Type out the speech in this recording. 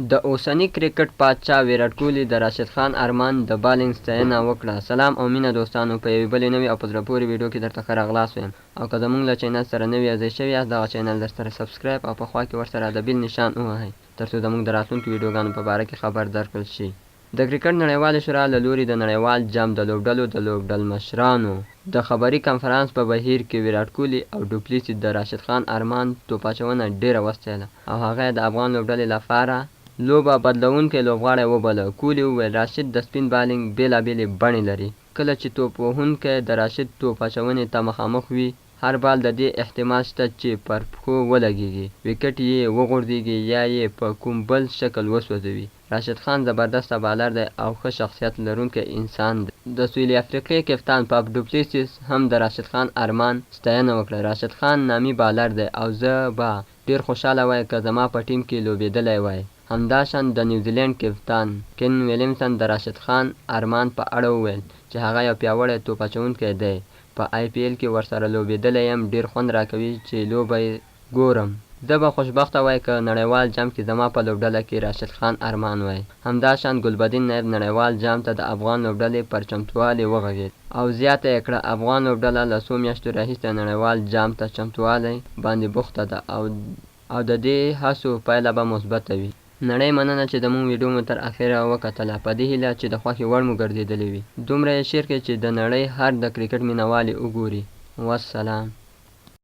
د اوسني کرکټ پادشاه ویراټ کوهلي د راشد خان ارمان د بالینګ ستاینه وکړه. سلام او مینه دوستانو په یوې بلې نوې او په زړه پورې ویډیو کې درته ښه راغلاست وایم او که زمونږ له چینل سره نوي یوځای شوي یاست دغه چینل درسره سبسکرایب او په خوا کې ورسره د بیل نشان ووهئ ترڅو زمونږ د راتلونکو ویډیوګانو په باره کې خبر درکړل شي. د کرکټ نړیوالې شورا له لوري د نړیوال جام د لوبډلو د لوبډلمشرانو د خبري کنفرانس په بهیر کې ویراټ کوهلي او ډوپلیسي د راشد خان ارمان توپ اچونه ډېره وستایله او هغه یې د افغان لوبډلې لپاره لوبه بدلوونکی لوبغاړی وباله. کوهلي وویل، راشد د سپین بالینګ بېلابېلې بڼې لري. کله چې توپ وهونکی د راشد توپ اچونې ته مخامخ وي، هر بال د دې احتمال شته چې پر پښو ولګېږي، ویکټ یې وغورځېږي یا یې په کوم بل شکل وسوځوي. راشد خان زبردسته بالر دی او ښه شخصیت لرونکی انسان دی. د سویلي افریقې کپتان فاف ډوپلیسیس هم د راشد خان ارمان ستاینه وکړه، راشد خان نامي بالر دی او زه به ډېر خوشاله وای که زما په ټیم کې لوبېدلی وای. همداشان د نیوزیلینډ کپتان کین ویلیمسن د راشد خان ارمان په اړه وویل چې هغه یو پیاوړی توپ اچونکی دی، په آی پي ایل کې ورسره لوبېدلی یم، ډېر خوند راکوي چې لوبه یې ګورم. زه به خوشبخته وای که نړیوال جام کې زما په لوبډله کې راشد خان ارمان وای. همداشان ګلبدین نایب نړیوال جام ته د افغان لوبډلې پر چمتووالي وغږېد او زیاته یې کړه، افغان لوبډله له څو میاشتو راهیسې نړیوال جام ته چمتووالی باندې بوخته ده او او د دې هڅو پایله به مثبته وي. نړۍ مننه چې زموږ ویډیو مو تر اخره وکتله په دې هیله چې د خوښې وړ مو ګرځیدلې وي. دومره یې شیر کړئ چې د نړۍ هر د کرکټ مینوال یې وګوري. والسلام.